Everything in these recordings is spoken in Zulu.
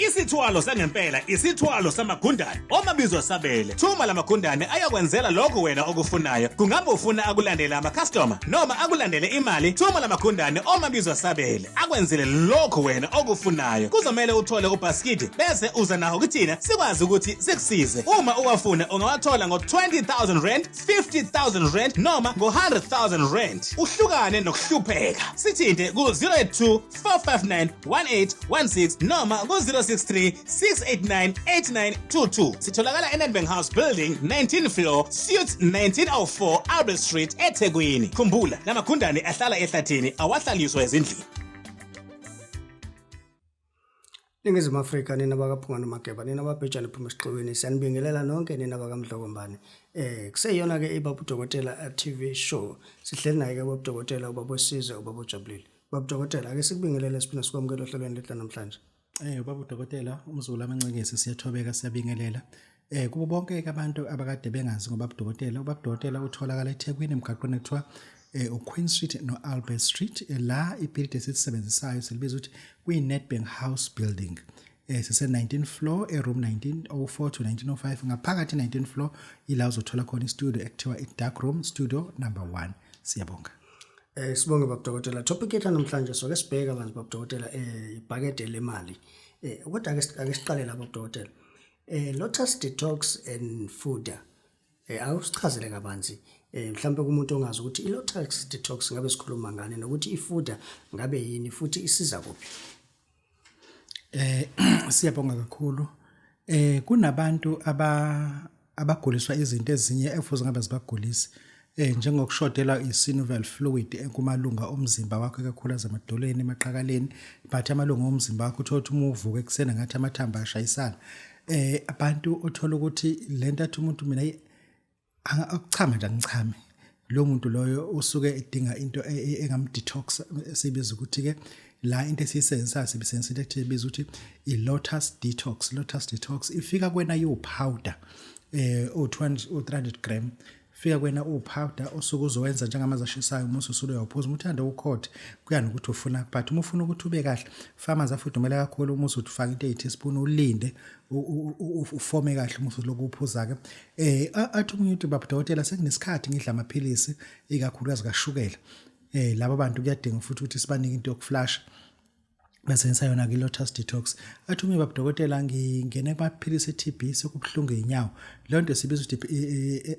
Isithwalo sangempela isithwalo samagundane omabizwa sabele. Thuma lamagundane ayokwenzela lokho wena okufunayo. Kungabe ufuna akulandele ama-customer noma akulandele imali, thuma lamagundane omabizwa sabele akwenzele lokho wena okufunayo. Kuzomele uthole ubhasikidi bese uza nawo kuthina sikwazi ukuthi sikusize. Uma uwafuna ungawathola ngo-R20 000, R50 000 noma ngo-R100 000. Uhlukane nokuhlupheka. Sithinte ku-082 459 1816 noma ku-063 689 8922. Sitholakala eNedbank House Building, 19 floor, Suite 1904, Albert Street, eThekwini. Khumbula, lamagundane ahlala ehlathini, awahlaliswa ezindlini. Ningizimu Afrika, nina bakaPhunga noMageba, nina babhejane phuma esixukwini, siyanibingelela nonke nina bakaMdlokombane. Kuseyiyona ke iBaba uDokotela TV show. Sihleli naye ke uBaba uDokotela, uBaba Wesizwe, uBaba Ojabulile. Baba uDokotela, ake sikubingelele siphinde sikwamukele ohlelweni lethu namhlanje. Ubaba uDokotela umzukulu amancekesi, siyathobeka, siyabingelela. Kubo bonke ke abantu abakade bengazi ngobaba uDokotela, ubaba uDokotela utholakala eThekwini emgaqweni ekuthiwa uQueen Street noAlbert Street. La ibhilidi esilisebenzisayo silibiza ukuthi kuyi-Nedbank House Building. Sise 19 floor, e-room 1904 to 1905. Ngaphakathi 19 floor ila uzothola khona i-studio ekuthiwa i-Dark Room Studio number 1. Siyabonga. Sibonge baba Dokotela. Topic yethu namhlanje soke sibheka banzi baba Dokotela, ibhakede lemali. Kodwa ake siqale lapho, Dokotela. Lotus Detox and Fooder. Awusichazele kabanzi mhlawumbe kumuntu ongazi ukuthi i-Lotus Detox ngabe sikhuluma ngani nokuthi i-Fooder ngabe yini futhi isiza kuphi. Siyabonga kakhulu. Kunabantu abaguliswa izinto ezinye efuze ngabe zibagulisi. Njengokushodelwa i-synovial fluid kumalunga omzimba wakho, ikakhulukazi emadolweni, emaqakaleni, but amalunga omzimba wakho uthola ukuthi uma uvuka ekuseni ngathi amathambo ashayisana. Abantu othola ukuthi lento athi umuntu mina akuchama nje angichame. Lo muntu loyo usuke edinga into engamdetox, esibiza ukuthi ke la into esiyisebenzisayo, sibisebenzisa into ekuthiwa ibiza ukuthi i-Lotus Detox. Lotus Detox ifika kwena iwu-powder u-200, u-300 gram, fika kwena uwupowder osuke uzowenza njengamanzi ashisayo. Uma ususule uyawuphuza, uma uthanda ukhothe, kuya nokuthi ufuna, but uma ufuna ukuthi ube kahle, faka amanzi afudumele kakhulu. Uma usuthi ufaka into eyi-teaspoon, ulinde ufome kahle uma usulokhu uphuza-ke. Athi omunye umuntu, "Baba dokotela, sekunesikhathi ngidla amaphilisi, ikakhulukazi kashukela." Laba bantu kuyadinga futhi ukuthi sibanike into yokuflasha, basebenzisa yona-ke i-Lotus Detox. Athi omunye, "Baba dokotela, ngingene kumaphilisi e-TB, sekubuhlungu iy'nyawo." Leyo nto sibiza ukuthi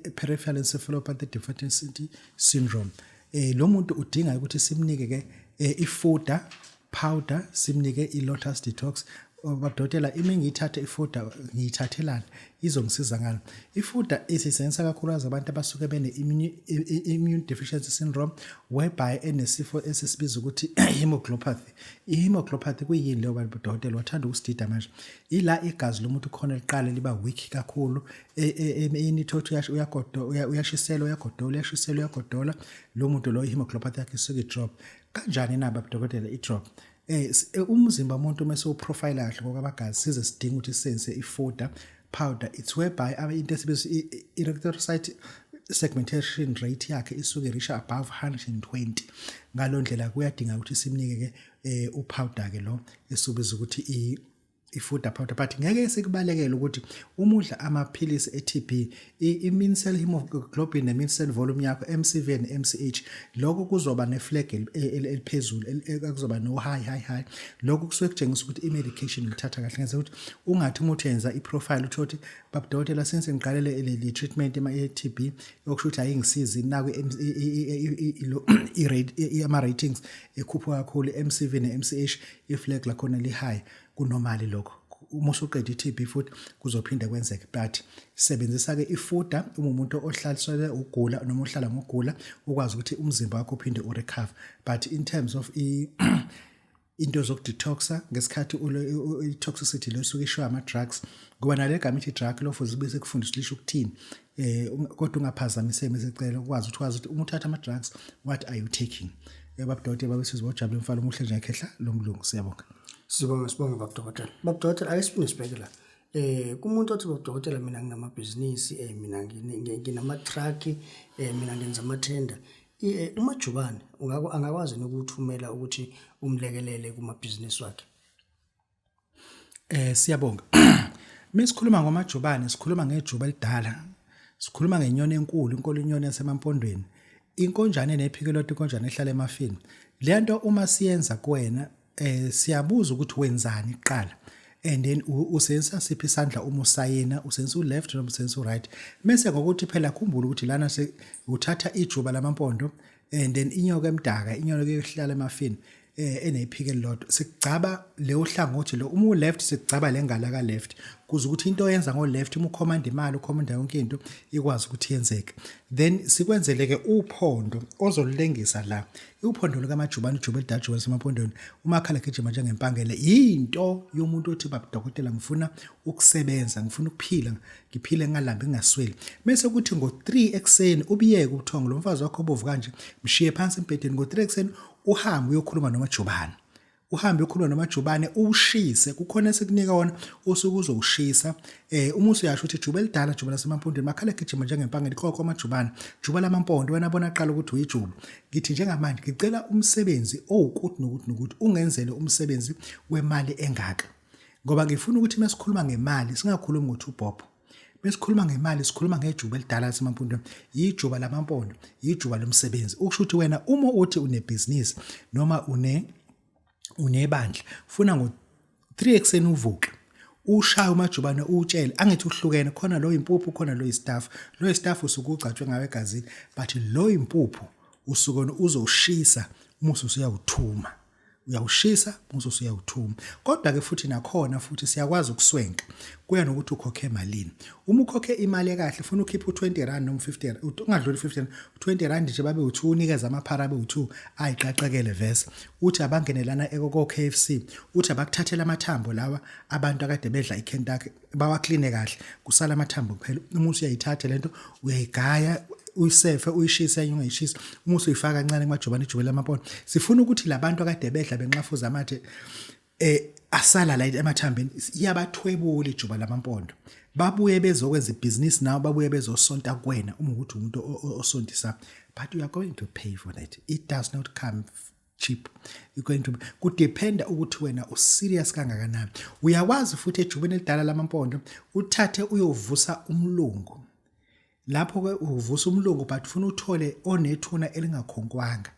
i-peripheral encephalopathy deficiency syndrome. Lo muntu udinga ukuthi simnike-ke i-Fooder powder, simnike i-Lotus Detox. "Babudokotela, ime ngiyithathe i-Fooder, ngiyithathelani? Izongisiza ngani i-Fooder?" Isisebenzisa kakhulukazi abantu abasuke bene-immune deficiency syndrome, whereby enesifo esisibiza ukuthi hemoglobinopathy. I-hemoglobinopathy kuyini leyo, babudokotela? Wathanda ukusidida manje. Ila igazi lomuntu khona liqale liba weak kakhulu, enithothi uyashisela, uyagodola, uyashisela, uyagodola. Lo muntu lo i-hemoglobinopathy yakhe isuke i-drop kanjani na, babudokotela? I-drop umzimba womuntu uma sewuprofile kahle ngokwamagazi, size sidinga ukuthi sense i-Fooder powder. It's whereby into esibiza i-erythrocyte segmentation rate yakhe isuke reach above 120. Ngalo ndlela kuyadinga ukuthi simnike ke upowder ke lo esubiza ukuthi i-Fooder powder, but ngeke sikubalekele ukuthi uma udla amaphilisi e-TB, i-mean cell hemoglobin ne-mean cell volume yakho, MCV ne-MCH, lokho kuzoba ne-flag eliphezulu, kuzoba no high high high. Lokho kusuke kutshengisa ukuthi i-medication uyithatha kahle. Ngenza ukuthi ungathi uma uthi yenza i-profile uthole ukuthi, "Baba dokotela, since ngiqalele le treatment ema-TB, okusho ukuthi ayingisizi naku i-rate, ama-ratings ekhuphuka kakhulu, MCV ne-MCH, i-flag lakhona li-high kunormally." Lokho uma usuqeda i-TB futhi kuzophinde kwenzeke, but sebenzisa-ke i-Fooder uma umuntu ohlalisele ugula noma ohlala ngokugula, ukwazi ukuthi umzimba wakho uphinde urecover. But in terms of into zokudetoxa ngesikhathi i-toxicity lo suke ishiwa ama-drugs, ngoba nale gama ithi drug lo fuze bese kufundiswa lisho ukuthini, kodwa ungaphazamiseki mesecela ukwazi ukuthi wazi ukuthi uma uthatha ama-drugs, what are you taking? Baba dokotela, babesizwe ojabule mfana omuhle njengekhehla lomlungu, siyabonga. Sibonge, sibonge baba dokotela. Baba dokotela, ake siphinde sibheke la. Kumuntu othi, "Baba dokotela, mina nginamabhizinisi, mina nginama-truck, mina ngenza amathenda." Umajubane angakwazi ukuthumela ukuthi umlekelele kumabhizinisi wakhe? Siyabonga. Mesikhuluma ngomajubane sikhuluma ngejuba elidala. Sikhuluma ngenyoni enkulu, inkolo inyoni yasemampondweni. Inkonjane enephiko lodwa, inkonjane ehlala emafini. Lento uma siyenza kuwena siyabuza ukuthi wenzani kuqala. And then usebenzisa siphi isandla uma usayina, usebenzisa u-left noma usebenzisa u-right. Mese ngokuthi phela khumbula ukuthi lana uthatha ijuba lamampondo and then inyoka emdaka, inyoka eyohlala emafini. Enephiko elilodwa, sikugcaba leyo hlangothi lo. Uma u-left, sikugcaba le ngala ka-left, kuze ukuthi into oyenza ngo-left, uma ukhomanda imali, ukhomanda yonke into, ikwazi ukuthi yenzeke. Then sikwenzele-ke uphondo ozolulengisa la, uphondo lukamajubane, ujuba elidala, juba lasemaphondweni, umakhala gijima njengempangele. Yinto yomuntu othi, "Baba dokotela, ngifuna ukusebenza, ngifuna ukuphila, ngiphile ngingalambi, ngingasweli." Mese kuthi ngo-3 ekuseni ubiyeke ubuthongo, lo mfazi wakho obovu kanje mshiye phansi embhedeni. Ngo-3 ekuseni uhambe uyokhuluma nomajubane, uhambe uyokhuluma nomajubane, uwushise. Kukhona esikunika wona usuke uzowushisa. Uma usuyasho ukuthi, "Juba elidala, juba lasemampondweni, makhala egijima njengempangela, iqoqo amajubane, juba lamampondo, wena bona qala ukuthi uyijuba, ngithi njengamanje ngicela umsebenzi owukuthi nokuthi nokuthi, ungenzele umsebenzi wemali engaka," ngoba ngifuna ukuthi mesikhuluma ngemali singakhulumi ngokuthi ubhobho. Besikhuluma ngemali, sikhuluma ngejuba elidala lasemampondweni, ijuba lamampondo, ijuba lomsebenzi. Ukusho ukuthi wena uma uthi unebhizinisi noma unebandla, funa ngo-3 ekuseni uvuke, ushaye umajubane, uwutshele. Angithi uhlukene, khona lo impuphu, khona lo yi-staff. Lo yi-staff usuke ugcatshwe ngawe egazini, but lo impuphu usuke uzowushisa uma usuyawuthuma, uyawushisa muze usuyawuthuma. Kodwa ke futhi nakhona futhi siyakwazi ukuswenka, kuya nokuthi ukhokhe malini. Uma ukhokhe imali ekahle, ufuna ukhiphe u20 rand noma u50 rand, ungadluli 50 rand, 20 rand nje, babe u2, unikeza amaphara abe u2 ayiqaqekele vese uthi abangene lana eko KFC, uthi abakuthathela amathambo lawa abantu akade bedla iKentucky, bawakline kahle, kusala amathambo kuphela. Uma usuyayithatha lento, uyayigaya, uyisefe, uyishise enye, ungayishisa, uma usuyifaka kancane kumajubane, ijubele lamampondo. Sifuna ukuthi labantu akade bedla benqafuza amathe asala la emathambeni, iyabathwebula ijuba lamampondo, babuye bezokwenza ibhizinisi nawe, babuye bezosonta kuwena uma ukuthi umuntu osontisa. But you are going to pay for that. It does not come cheap. You're going to kudependa ukuthi wena userious kangakanani. Uyakwazi futhi ejubeni elidala lamampondo uthathe uyovusa umlungu. Lapho ke uvusa umlungu, but ufuna uthole onethuna elingakhonkywanga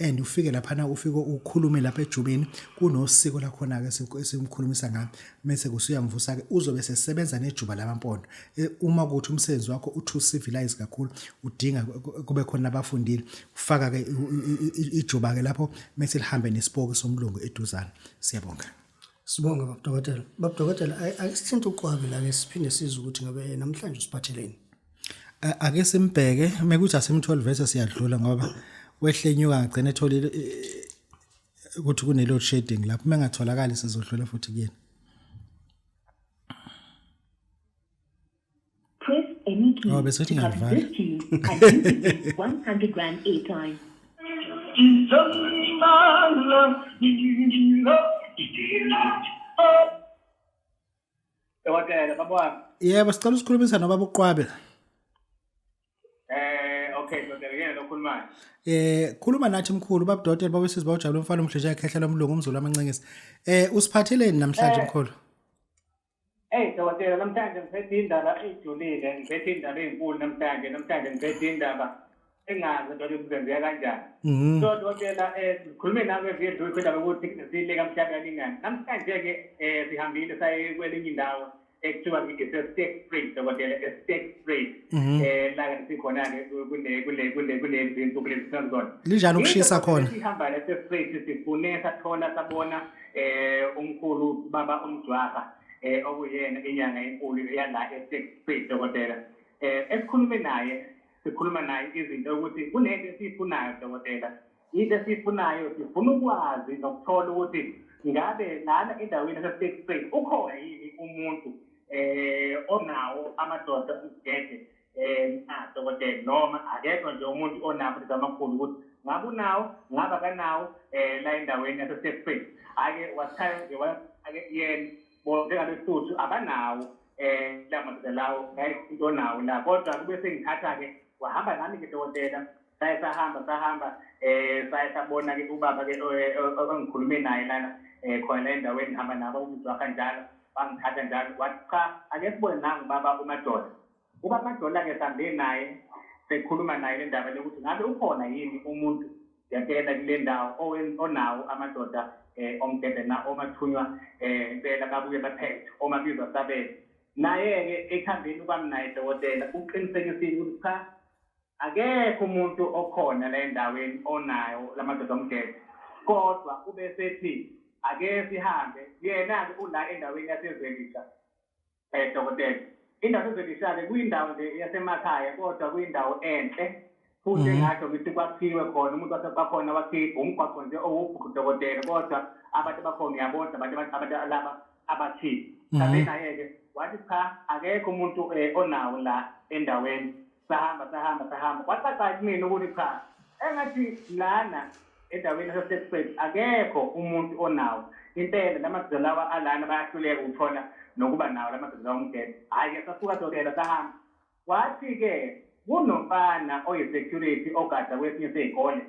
and ufike laphana, ufike ukhulume lapha ejubeni, kunosiko lakhona ke esimkhulumisa ngalo, mase kusuyamvusa ke, uzobe sesebenza nejuba lamampondo. Uma kuthi umsebenzi wakho u-too civilized kakhulu, udinga kube khona abafundile, ufaka ke ijuba ke lapho, mase lihambe nesipoki somlungu eduzane. Siyabonga. Sibonge, baba dokotela. Baba dokotela, ake sithinte uQwabe la ke, siphinde sizwe ukuthi ngabe namhlanje usiphatheleni. Ake simbheke, mekuthi asimtholi vese siyadlula, ngoba wehle enyuka ngagcina etholile ukuthi kune load shedding lapho. Uma engatholakali sizodlula futhi kuyena. Press any key Oh, bese to kuthi cut ngiyavala. this tune and you could get 100 rand airtime. Dokotela, baba wami. Yebo, sicela usikhulumisa nobaba uQwabe. Okay, dokotela, yena lokhulumayo. Khuluma nathi mkhulu, baba dokotela, baba sizwe, bawujabula umfana omhle njengekhehla lomlungu, umzulu amancengisi. Usiphatheleni namhlanje, mkhulu? Hey dokotela, namhlanje ngiphethe indaba ejulile, ngiphethe indaba ezinkulu namhlanje, namhlanje ngiphethe indaba engazi kodwa kuzenzeka kanjani. So dokotela, sikhulume nawe eviki edlule indaba ukuthi sileka mhlawumbe kalingani. Namhlanje ke sihambile saye kwelinye indawo ekuthiwa ise-Steak Street, dokotela, e-Steak Street. La ke sikhona ke kule zinsuku lezi sizona. Linjani ukushisa khona? Sihamba lese street, sifune sathola, sabona umkhulu baba umjwaha, okuyena inyanga enkulu yala e-Steak Street, dokotela. Esikhulume naye, sikhuluma naye izinto ukuthi kunento esiyifunayo, dokotela. Into esiyifunayo, sifuna ukwazi nokuthola ukuthi ngabe lana endaweni yase-Steak Street ukhona yini umuntu onawo amadoda umgede na, dokotela, noma akekho nje umuntu onawo amadoda amakhulu, ukuthi ngabe unawo, ngabe akanawo la endaweni yase-Steak Street. Ake wasithaya nje, ake yena bo njengabesuthu abanawo la madoda lawo, into onawo la. Kodwa kube sengithatha ke, wahamba nami ke dokotela. Saye sahamba sahamba saye sabona ke ubaba ke engikhulume naye lana khona la endaweni, ngihamba nabo umzwa kanjalo, bangithatha njalo, wathi cha, ake sibone nangu baba uMadola. Ubaba Madola ke sambe naye, sekhuluma naye le ndaba lokuthi ngabe ukhona yini umuntu ngempela kule ndawo onawo amadoda omgede na omathunywa impela babuye baphethe omabizwa sabele. Naye-ke ekuhambeni kwami naye dokotela uqinisekisile ukuthi cha, akekho umuntu okhona la endaweni onayo lamadoda omgede, kodwa ubesethi ake sihambe. Yena-ke ula endaweni yaseZwelisha dokotela. Indawo yaseZwelisha-ke kuyindawo nje yasemakhaya, kodwa kuyindawo enhle futhi engasho ngithi kwakhiwe khona umuntu wasebakhona wakhiwe umgwaqo nje owubhuku dokotela, kodwa abantu bakhona uyabona abantu laba abathile. Sabe naye-ke wathi cha, akekho umuntu onawo la endaweni. Sahamba sahamba sahamba, kwacaca kumina ukuthi cha, engathi lana endaweni yaseSterkspruit akekho umuntu onawo impela lamadoda lawa alana, bayahluleka ukuthola nokuba nawo lamadoda lawa umgede. Hhayi-ke sasuka dokotela sahamba, wathi-ke kunomfana oyi-security ogada kwesinye sey'kole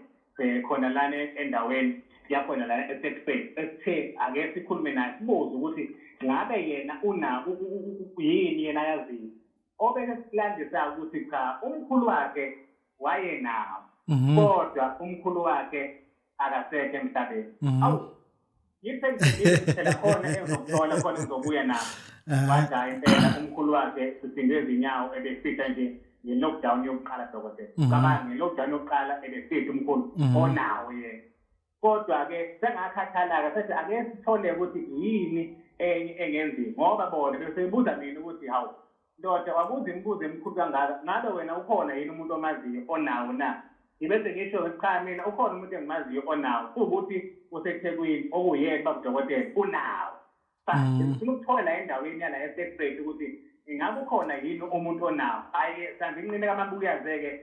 khona lana endaweni yakhona lana eSterkspruit, esithe ake sikhulume naye sibuze ukuthi ngabe yena una yini yena ayaziyo. Obeke silandisa ukuthi cha, umkhulu wakhe wayenawo, kodwa umkhulu wakhe akasekho emhlabeni. Awu, ngithe ngithela khona engizokuthola khona ngizobuya nabo. Wathi hhayi, impela umkhulu wakhe sisindwe izinyawo ebefika nje nge-lockdown yokuqala dokotela. Cabanga, nge-lockdown yokuqala ebefika umkhulu onawo yena. Kodwa-ke sengakhathala-ke, sethi ake sithole ukuthi yini enye engenziwa, ngoba bona besebuza mina ukuthi hawu ndoda, wabuza imibuzo emikhulu kangaka, ngabe wena ukhona yini umuntu omaziyo onawo na? Ngibese ngisho ngithi cha, mina ukhona umuntu engimaziyo onawo, kuwukuthi useThekwini, okuyena ubaba udokotela unawo. Ngifuna ukuthola endaweni yala eSterkspruit ukuthi ingabe ukhona yini umuntu onawo. Hhayi-ke sihamba inqine kamabuyaze-ke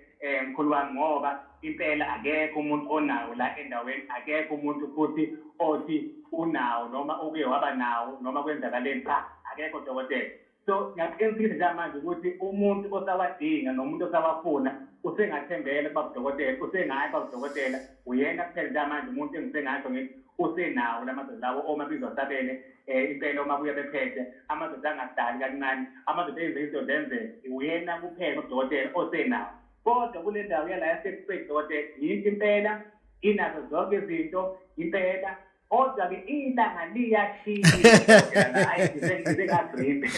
mkhulu wami, ngoba impela akekho umuntu onawo la endaweni, akekho umuntu futhi othi unawo noma uke waba nawo noma kwenzakaleni, cha, akekho dokotela. So ngiyaqinisekisa njengamanje ukuthi umuntu osawadinga nomuntu osawafuna usengathembela kubaba udokotela, usengaya kubaba udokotela. Uyena kuphela njengamanje umuntu engisengasho ngithi usenawo lamadoda lawo omabizwa sabele impela omabuya bephethe, amadoda angadali kancane, amadoda enze izinto zenzeke, uyena kuphela udokotela osenawo. Kodwa kule ndawo yala yaseSterkspruit dokotela, yinto impela inazo zonke izinto impela, kodwa-ke ilanga liyashisa. Hayi, ngize ngagrade,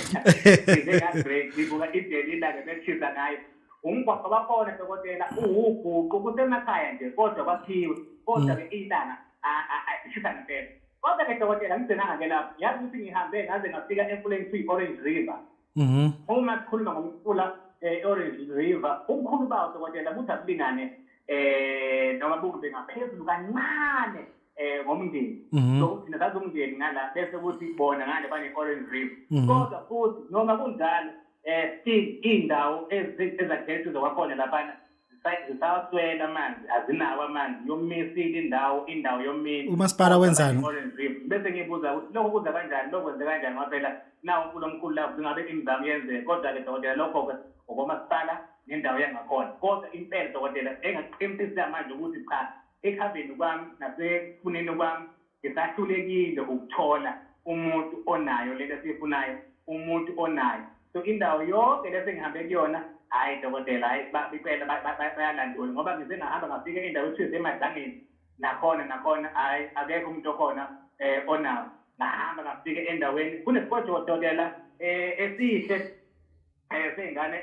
ngize ngagrade, ngibuka indlela ilanga belishisa ngayo. Umgwaqo wakhona dokotela uwubhuqu, kusemakhaya nje kodwa kwakhiwe, kodwa-ke ilanga lishisa ngempela. Kodwa-ke dokotela ngigcinanga-ke lapho, yazi ukuthi ngihambe ngaze ngafika emfuleni kuthiwa i-Orange River. Uma sikhuluma ngomfula Orange River, ubukhulu bawo dokotela buthi akulingane noma bube ngaphezulu kancane ngomndeni. So thina sazi umndeni ngala, bese kuthi bona ngale bane Orange River. Kodwa futhi noma kunjalo still indawo ezakhele eduze kwakhona laphana zisawaswela amanzi, azinawo amanzi, yomisile indawo yomile. Umasipala wenzani? Orange River. Bese ngibuza ukuthi lokho kuza kanjani, lokho kwenzeka kanjani, ngoba phela nawo umfula omkhulu lapho, zingabe imizamo yenzeka. Kodwa-ke dokotela lokho-ke okomasipala nendawo yangakhona. Kodwa impela dokotela engakuqinisisa manje ukuthi cha, ekuhambeni kwami nasekufuneni kwami ngisahlulekile ukuthola umuntu onayo lento esiyifunayo, umuntu onayo. So indawo yonke lese ngihambe kuyona, hhayi dokotela, hhayi impela bayalandula, ngoba ngize ngahamba ngafika endaweni ethiwa iseMadlangeni, nakhona hhayi, akekho umuntu okhona onawo. Ngahamba ngafika endaweni kunesikole dokotela esihle sey'ngane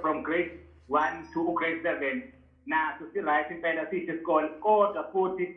from grade 1 to grade 7, naso si-right impela, sihle isikole, kodwa futhi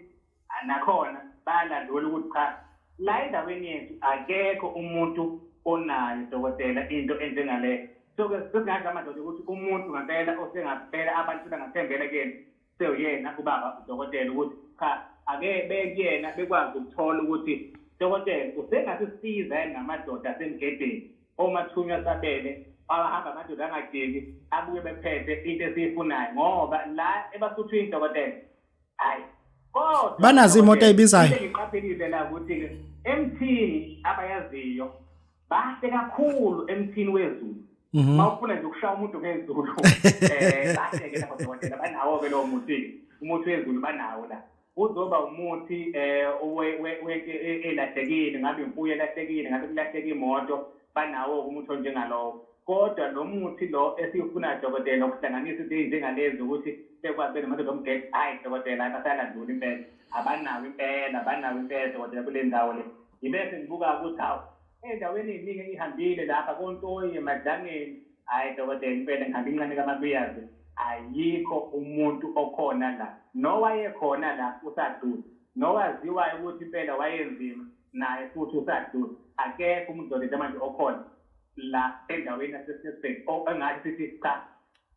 nakhona bayalandula ukuthi cha, la endaweni yethu akekho umuntu onayo dokotela into enjengaleyo. So-ke sesingasho amadoda ukuthi umuntu ngempela osengapela abantu bengathembela kuyena sewuyena ubaba udokotela, ukuthi cha, ake bekuyena bekwazi ukuthola ukuthi dokotela usengasisiza yini ngamadoda asemgedeni omathunywa sabele, abahamba amadoda angajiki abuye bephethe into esiyifunayo, ngoba la eBasuthwini dokotela, hayi, kodwa Banazo imoto ezibizayo? Into engiqaphelile la ukuthi-ke emthini abayaziyo bahle kakhulu emthini wezulu. Mawufuna nje ukushaya umuntu ngezulu, kahle-ke lapho dokotela, banawo-ke lowo muthi-ke, umuthi wezulu banawo la. Kuzoba umuthi elahlekile, ngabe imfuyo elahlekile, ngabe kulahleka imoto, banawo-ke umuthi onjengalowo. Kodwa lo muthi lo esiwufunayo dokotela, ukuhlanganisa into ey'njengalezi ukuthi bekwazi benamadoda omgede, hhayi dokotela, basalandula impela, abanawo impela, abanawo impela dokotela kule ndawo le. Ngibe sengibuka ukuthi hawu, ey'ndaweni ey'ningi engihambile lapha koNtoyi, eMadlangeni, hhayi dokotela, impela ngihambe incane kaMabuyazi, ayikho umuntu okhona la. Nowayekhona la usadlula, nowaziwayo ukuthi impela wayenzima naye futhi usadlula. Akekho umuntu dokotela manje okhona la endaweni yaseSteynsburg engathi sithi cha,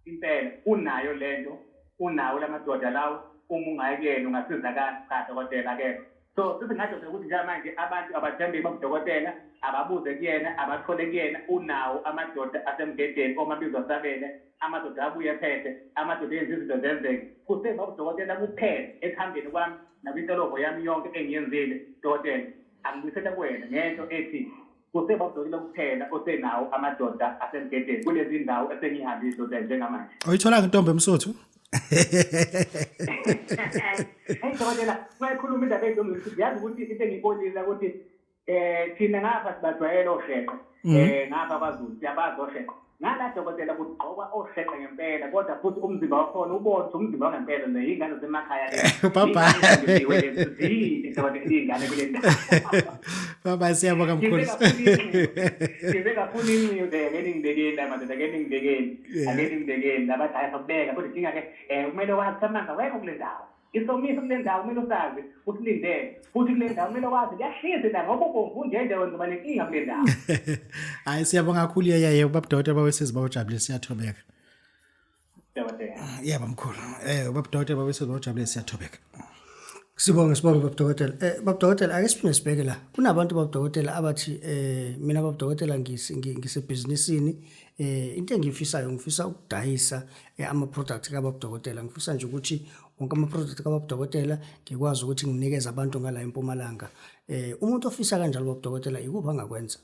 impela unayo lento, unawo lamadoda lawo, uma ungayekuyena ungasizakala. Cha dokotela, akekho. So sesingasho nje ukuthi njengamanje abantu abathembe babudokotela, ababuze kuyena, abathole kuyena, unawo amadoda asemgedeni omabizwa sabele, amadoda abuye ephethe, amadoda enza izinto zenzeke. Kusebabudokotela kuphela ekuhambeni kwami nakwintolovo yami yonke engiyenzile dokotela, angibuyisela kuwena ngento ethi kusebabudokotela kuphela osenawo amadoda asemgedeni kulezi ndawo esengihambile dokotela njengamanje. Uyitholanga intombi emsuthu? Hey dokotela, mayikhuluma indaba eyintombi, yazi ukuthi into engiyibonile ukuthi thina ngapha sibajwayele osheqe. Ngapha kwaZulu siyabazi osheqe. Ngala dokotela kugqokwa osheqe ngempela, kodwa futhi umzimba wakhona ubone ukuthi umzimba wangempela le, iy'ngane zasemakhaya le. Baba. Zini dokotela iy'ngane kule ndawo. Baba, siyabonga mkhulu. Ngize kakhulu inxibe, ake ningibekeni la madoda, ake ningibekeni. Ake ningibekeni labathi hayi sokubeka, kodwa inkinga ke kumele wazi amanzi awekho kule ndawo. Isomiso kule ndawo kumele usazi, usilindele. Futhi kule ndawo kumele wazi kuyashisa la ngoba ubomvu nje nje wenza nenkinga kule ndawo. Hayi, siyabonga kakhulu yeye ubaba dokotela bawesizwe bawujabule siyathobeka. Dokotela. Yebo mkhulu. Ubaba dokotela bawesizwe bawujabule siyathobeka. Sibonge, sibonge baba dokotela. Baba dokotela, ake siphinde sibheke la. Kunabantu baba dokotela abathi mina baba dokotela ngisebhizinisini, into engiyifisayo, ngifisa ukudayisa ama product kababa dokotela. Ngifisa nje ukuthi wonke ama product kababa dokotela ngikwazi ukuthi nginikeze abantu ngala eMpumalanga. Umuntu ofisa kanjalo baba dokotela, ikuphi angakwenza?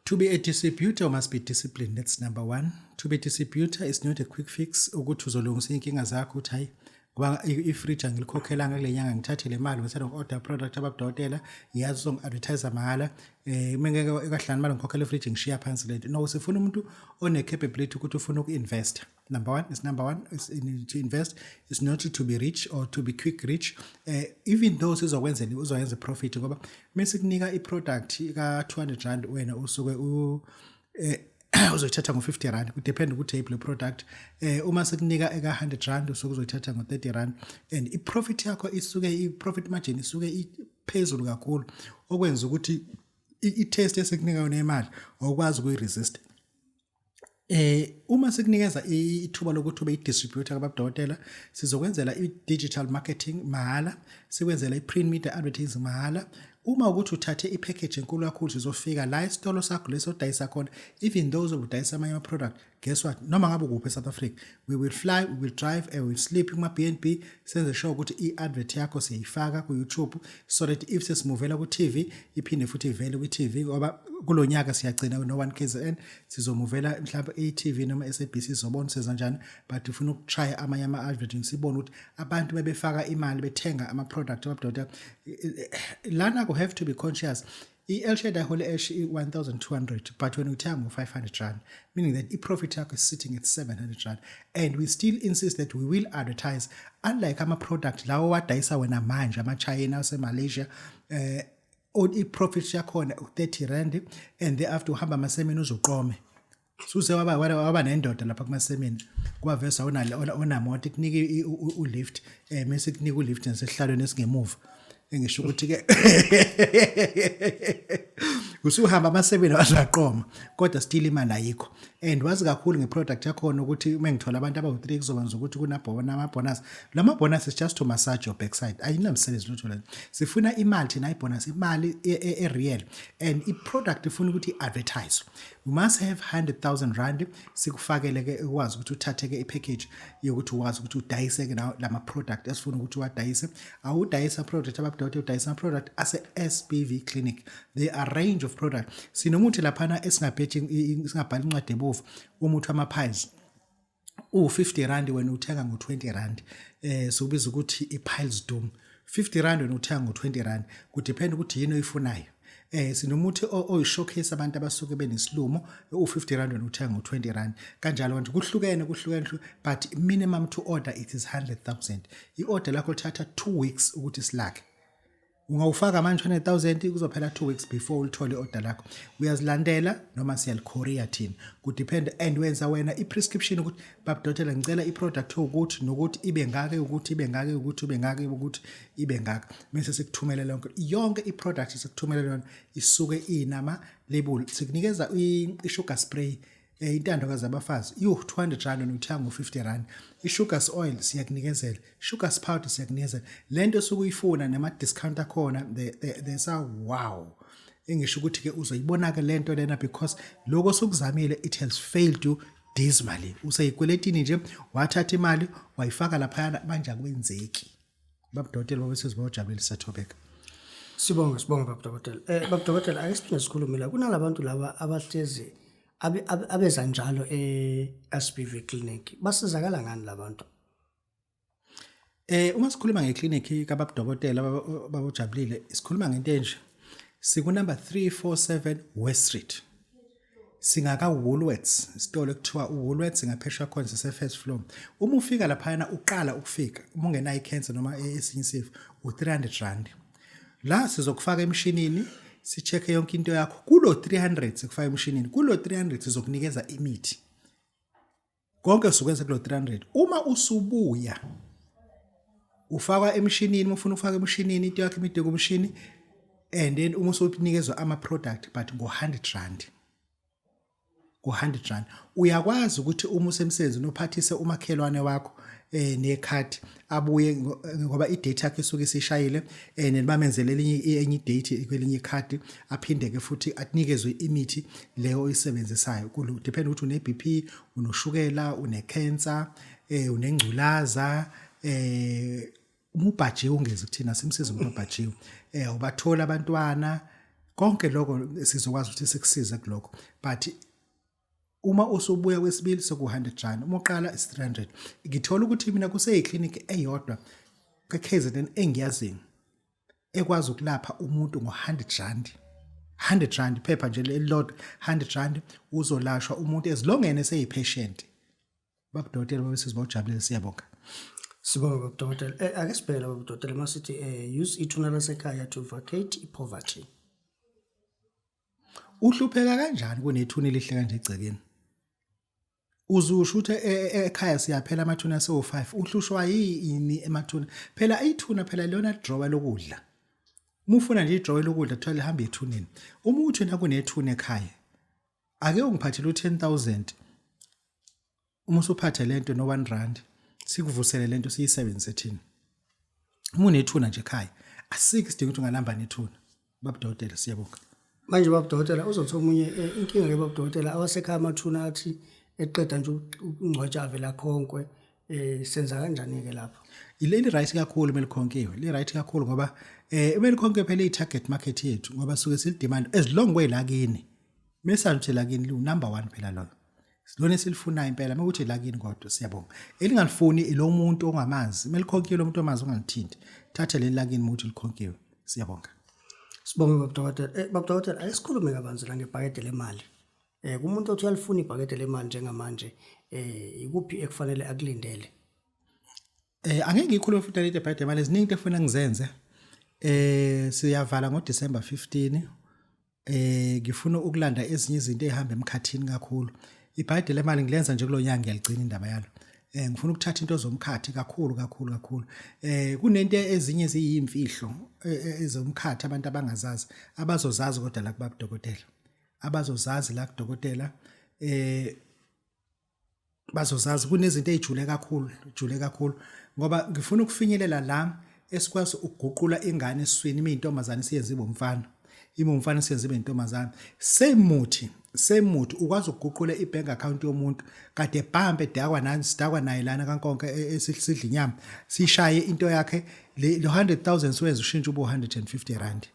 To be a distributor must be disciplined. That's number one. To be a distributor is not a quick fix ukuthi uzolungisa inkinga zakho uthi hayi, ngoba i-fridge angilikhokhelanga kule nyanga, ngithathe le mali bese order product ababudokotela, ngiyazi uzongi-advertise mahhala, mengeke ekahlanu imali ngikhokhela i-fridge, ngishiya phansi lento. No, sifuna umuntu one-capability ukuthi ufuna uku-invest. Number one is number one is in, to invest is not to be rich or to be quick rich, even though sizokwenzela uzoyenza profit, ngoba mesikunika i-product ka 200 rand, wena usuke u uzoyithatha ngo-50 rand, kudepend ukuthi yiphi le product. Uma sekunika eka 100 rand, usuke uzoyithatha ngo-30 rand, and i-profit yakho isuke, i-profit margin isuke iphezulu kakhulu, okwenza ukuthi i-taste esikunika yona imali awukwazi ukuyi-resist. Uma sikunikeza ithuba lokuthi ube i-distributor kababudokotela, sizokwenzela i-digital marketing mahhala, sikwenzela i-print media advertising mahhala. Uma ukuthi uthathe i-package enkulu kakhulu, sizofika la esitolo sakho leso odayisa khona, even though uzobe udayisa amanye ama-product. Guess what, noma ngabe ukuphi e-South Africa, we will fly, we will drive and we will sleep kuma-B&B, senze sure ukuthi i-advert yakho siyayifaka ku-YouTube, so that if sesimuvela ku-TV, iphinde futhi ivele kwi-TV, ngoba kulo nyaka siyagcina no-1 KZN, sizomuvela mhlawumbe e-TV noma SABC, sizobona senza njani, but ufuna ukutry amanye ama-advertising, sibone ukuthi abantu bebefaka imali bethenga ama-product ababudokotela lana. Ku have to be conscious, i-El Shaddai Holy Ash i-1200, but when uthenga ngo-500 rand, meaning that i-profit yakho is sitting at 700 rand, and we still insist that we will advertise, unlike ama-product lawo wadayisa wena manje ama-China ase-Malaysia, i-profit yakhona u-30 rand, and thereafter uhamba amasemini uzuqome suse waba nendoda lapha kumasemini, kwavesa onamoto ikunika ulift, mase kunika ulift nesihlalweni esingemuva. Engisho ukuthi ke usuhamba amasemini wazaqoma, kodwa still imali ayikho. And wazi kakhulu ngeproduct yakhona ukuthi uma ngithola abantu abawu-3 kuzoba ukuthi kunama-bonus. Lama bonus is just to massage your backside, ayinamsebenzi lutho lento. Sifuna imali thina, ibonus imali e-real, and i-product ifuna ukuthi i-advertise. You must have 100,000 rand sikufakele ke, ukwazi ukuthi uthathe ke i-package yokuthi ukwazi ukuthi udayise ke lama product esifuna ukuthi uwadayise. Awudayisa product ababudokotela, udayisa ama product ase SBV Clinic. There are range of product. Sinomuthi laphana esingabheji, singabhala incwadi ebovu, umuthi wama-piles u-50 rand, wena uthenga ngo-20 rand. Sokubiza ukuthi i-piles doom, 50 rand, wena uthenga ngo-20 rand. Kudepend ukuthi yini oyifunayo. Sinomuthi oyi-showcase abantu abasuke benesilumo, u-50 rand, wena uthenga ngo-20 rand. Kanjalo nje kuhlukene, kuhlukene, but minimum to order it is 100,000. I-order lakho lithatha 2 weeks ukuthi silakhe. Ungawufaka manje 100,000, kuzophela 2 weeks before ulithole i-order lakho. Uyazilandela noma siyalicourier thina, kudepend. And wenza wena i-prescription ukuthi, "Babudokotela, ngicela i-product ukuthi nokuthi ibe ngaka, ukuthi ibe ngaka, ukuthi ibe ngaka, ukuthi ibe ngaka," bese sikuthumela lonke, yonke i-product sikuthumela yona isuke inama label. Sikunikeza i-sugar spray, intandokazi zabafazi, you 200 rand, wena uthenga ngo-50 rand. I-sugar oil siyakunikezela, sugar powder siyakunikezela, lento esukuyifuna nama-discount akhona. There's a wow engisho ukuthi-ke uzoyibona-ke lento lena, because lokho osukuzamile, it has failed you dismally. Useyikweletini nje, wathatha imali wayifaka laphayana, manje akwenzeki. Babudokotela, babesizwe, bawujabulile, sathobeka. Sibonge, sibonge babudokotela. Babudokotela, ake siphinde sikhulume la kunalabantu laba abahlezi abeza njalo e-SBV Clinic. Basizakala ngani labantu? Uma sikhuluma ngeclinic kababudokotela babujabulile, sikhuluma ngento enje. Siku number 347 West Street. Singaka Woolworths, isitolo ekuthiwa uWoolworths, ngaphesheya khona sise first floor. Uma ufika laphayana, uqala ukufika, uma ungenayo icancer noma esinye isifo, u300 rand. La sizokufaka emshinini, si-check yonke into yakho. Kulo 300 sikufaka emshinini, kulo 300 sizokunikeza imithi. Konke sukwenza kulo 300. Uma usubuya ufakwa emshinini, uma ufuna ufaka emshinini into yakho imide kumshini, and then uma usunikezwa ama product, but ngo 100 rand, ngo 100 rand. Uyakwazi ukuthi uma usemsebenzini uphathise umakhelwane wakho nekhadi, abuye ngoba idate yakhe isuke isishayile, nebamenzele elinye enye idate kwelinye ikhadi, aphinde ke futhi anikezwe imithi leyo oyisebenzisayo. Kulo depend ukuthi une BP, unoshukela, une cancer, unengculaza, uma ubhajiwe ungezi kuthina, simsize umuntu obhajiwe, ubathola abantwana, konke lokho sizokwazi ukuthi sikusize kulokho. But uma usubuya kwesibili seku 100 rand, uma uqala is 300. Ngithola ukuthi mina kuseyiclinic eyodwa ke-KZN engiyaziyo ekwazi ukulapha umuntu ngo-100 rand, 100 rand phepha nje elilodwa, 100 rand uzolashwa umuntu as long yena eseyi-patient. Babudokotela, babesizwe, bawujabulele, siyabonga. Sibonge babudokotela. Ake sibheke la babudokotela masithi use ithuna lasekhaya to vacate i-poverty. Uhlupheka kanjani kunethuna elihle kanje egcekeni? Uzusho ukuthi ekhaya siyaphela amathuna asewu-5, uhlushwa yini emathuna? Phela ithuna phela lona drawer lokudla. Uma ufuna nje idrawer lokudla, kuthiwa lihamba ethuneni. Uma uthi wena kunethuna ekhaya, ake ungiphathele u-10,000, uma usuphathe lento no 1 rand, sikuvusele lento siyisebenzise thina. Uma unethuna nje ekhaya, asikho isidingo ukuthi ungalamba nethuna. Babudokotela, siyabonga. Manje babudokotela, uzothi omunye inkinga ke babudokotela, awasekhaya amathuna athi eqeda nje ukungcwatsha avela khonkwe, senza kanjani ke lapho? Ileli right kakhulu uma likhonkiwe, li right kakhulu ngoba uma likhonkiwe phela i-target market yethu, ngoba suke silidemand as long kwelakini. Mese nje lakini lu number 1 phela loyo. Silona esilifunayo impela mekuthi lakini, kodwa siyabonga. Elingalifuni ilo muntu ongamazi, uma likhonkiwe lo muntu omazi ungalithinti. Thatha leli lakini ukuthi likhonkiwe. Siyabonga. Sibonge babudokotela. Babudokotela, ake sikhulume kabanzi la ngebhakede lemali. Kumuntu othi uyalifuna ibhakede lemali njengamanje, ikuphi ekufanele akulindele? Angeke ngikhulume futhi lento ebhakede lemali, ziningi into efuna ngizenze. Siyavala ngoDecember 15. Ngifuna ukulanda ezinye izinto ezihamba emkhathini kakhulu. Ibhakede lemali ngilenza nje kulonyaka, ngiyaligcina indaba yalo. Ngifuna ukuthatha into zomkhathi kakhulu kakhulu kakhulu. Kunento ezinye eziyimfihlo ezomkhathi abantu abangazazi, abazozazi kodwa la kubabudokotela. Abazozazi la kudokotela. Bazozazi kunezinto ezijule kakhulu, jule kakhulu, ngoba ngifuna ukufinyelela la esikwazi ukuguqula ingane esiswini, ime intombazane siyenze ibe umfana, ime umfana siyenze ibe intombazane. Semuthi semuthi ukwazi ukuguqula i-bank account yomuntu kade bhampe dakwa nani, sidakwa naye lana kankonke, esidla inyama, sishaye into yakhe le 100,000, siwenze ushintshe ube 150 rand,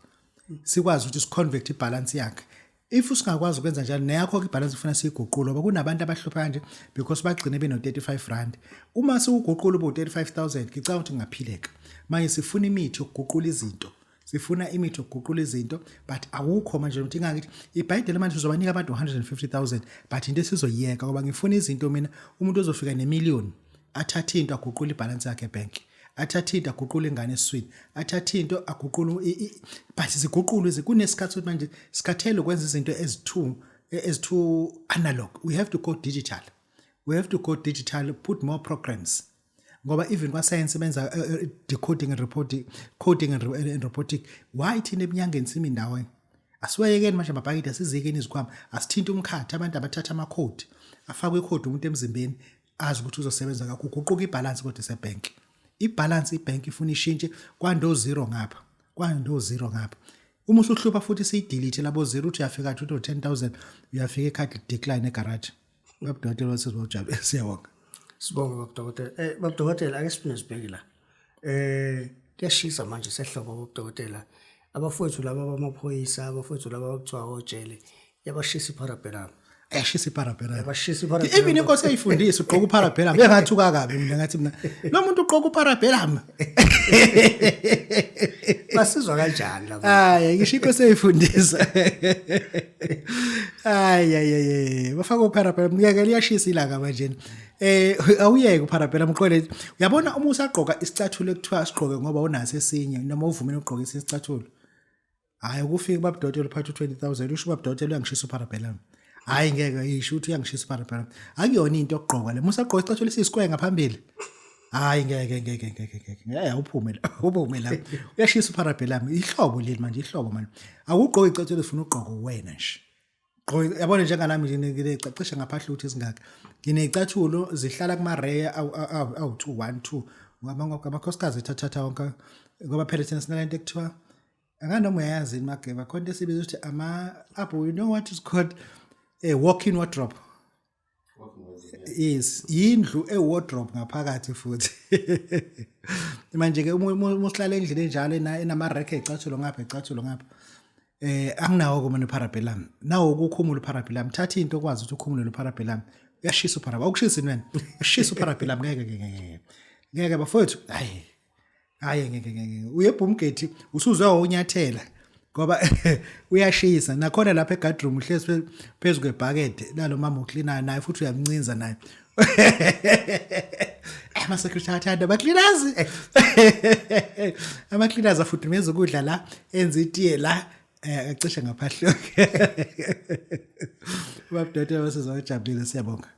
sikwazi ukuthi siconvert ibalance yakhe. If usingakwazi ukwenza njalo neyakho ke ibalance, ufuna siyiguqule, ngoba kunabantu abahlupha kanje because bagcine beno 35 rand. Uma siwuguqula ube 35000, ngicabanga ukuthi kungaphileka. Manje sifuna imithi yokuguqula izinto, sifuna imithi yokuguqula izinto, but awukho manje ukuthi ingakithi ibhayibheli. Manje sizobanika abantu 150,000, but into esizoyiyeka, ngoba ngifuna izinto mina, umuntu ozofika nemillion, athathe into aguqule ibalance yakhe ebank, athathe into aguqule ingane esiswini, athathe into aguqule, but ziguqulwe. Kunesikhathi sokuthi manje sikhathele ukwenza izinto ezi-too analog. We have to go digital, we have to go digital, put more programs, ngoba even kwasayensi benza decoding and reporting, coding and robotic. Why thina ebunyangeni simi ndawonye? Asiwayekeni manje amabhakede, asizikeni izikhwama, asithinte umkhathi. Abantu abathatha amakhodi, afakwe ikhodi umuntu emzimbeni, azi ukuthi uzosebenza kakho, uguquka ibalance. Kodwa isebank ibalance, ibank ifuna ishintshe kwando zero ngapha, kwando zero ngapha. Uma usuhlupha futhi siyidelete labo zero, uthi uyafika uthi 10,000, uyafika ekhadi decline egarage. Babudokotela wasizojabula, siyabonga. Sibonge, babudokotela. Babudokotela, ake siphinde sibheke la. Kuyashisa manje sehlobo, babudokotela. Abafowethu laba bamaphoyisa, abafowethu laba abakuthiwa ojele, yabashisa iparabellum. Ayashisa iparabellum. Yabashisa iparabellum. Even inkosi eyifundisa ugqoka uparabellum. Bengathuka kabi mina, ngathi mina lo muntu ugqoka uparabellum. Basizwa kanjani laba? Hayi, ngisho inkosi eyifundisa. Hayi hayi hayi, bafaka uparabellum, ngeke, liyashisa ilanga manje. Awuyeke uparabellum uqole. Uyabona uma usagqoka isicathulo ekuthiwa sigqoke ngoba unaso esinye, noma uvumile ugqoke isicathulo. Hayi, ukufika babudokotela uphatha u20000, usho babudokotela uyangishisa uparabellum. Hayi ngeke, isho ukuthi uyangishisa uparabellum. Akuyona into yokugqoka le. Musa gqoka isicathulo esiyisquare ngaphambili. Hayi ngeke, ngeke, ngeke, ngeke. Ngeke uphume la, uphume la. Uyashisa uparabellum. Ihlobo leli manje, ihlobo manje. Awugqoki icathulo ufuna ugqoka wena nje. Gqoka, yabona njengalami nje nginecacisha ngaphahla ukuthi izingaka. Nginecathulo zihlala kuma reya awu 2 1 2. Ngoba amakhosikazi ethathatha wonke, ngoba phela thina sinalento ekuthiwa, anganoma uyayazi yini mageba, khona into esibiza ukuthi ama apho, you know what is called a walk-in wardrobe. Yes, yindlu e-wardrobe ngaphakathi futhi. Manje ke uma usihlala endlini enjalo enama-rack ecathulo ngapha, ecathulo ngapha, anginawo ke mina uparabellum. Nawo ukukhumula uparabellum, thatha into okwazi ukuthi ukhumule uparabellum. Uyashisa uparabellum, awukushisi wena? Uyashisa uparabellum, ngeke, ngeke, ngeke, ngeke bafowethu. Hayi hayi, ngeke, ngeke. Uyebhumgate usuzwe wawunyathela ngoba uyashisa. Nakhona lapha eguardroom uhlezi phezu kwebhakede lalo mama uklinayo, naye futhi uyamncinza naye. Ama-security athanda ama-cleaners, ama-cleaners afudumeza ukudla la, enza itiye la, acishe ngaphahluke. Babudokotela basizojabulile, siyabonga.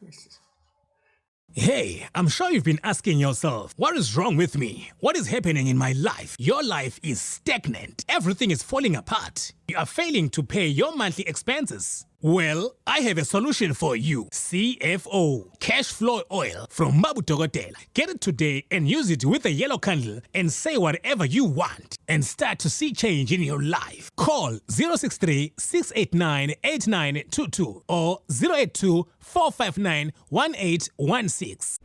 Hey, I'm sure you've been asking yourself, what is wrong with me? What is happening in my life? Your life is stagnant. Everything is falling apart. You are failing to pay your monthly expenses. Well, I have a solution for you. CFO, Cash Flow Oil from Mabu Dokotela. Get it today and use it with a yellow candle and say whatever you want and start to see change in your life. Call 063 689 8922 or 082 459 1816.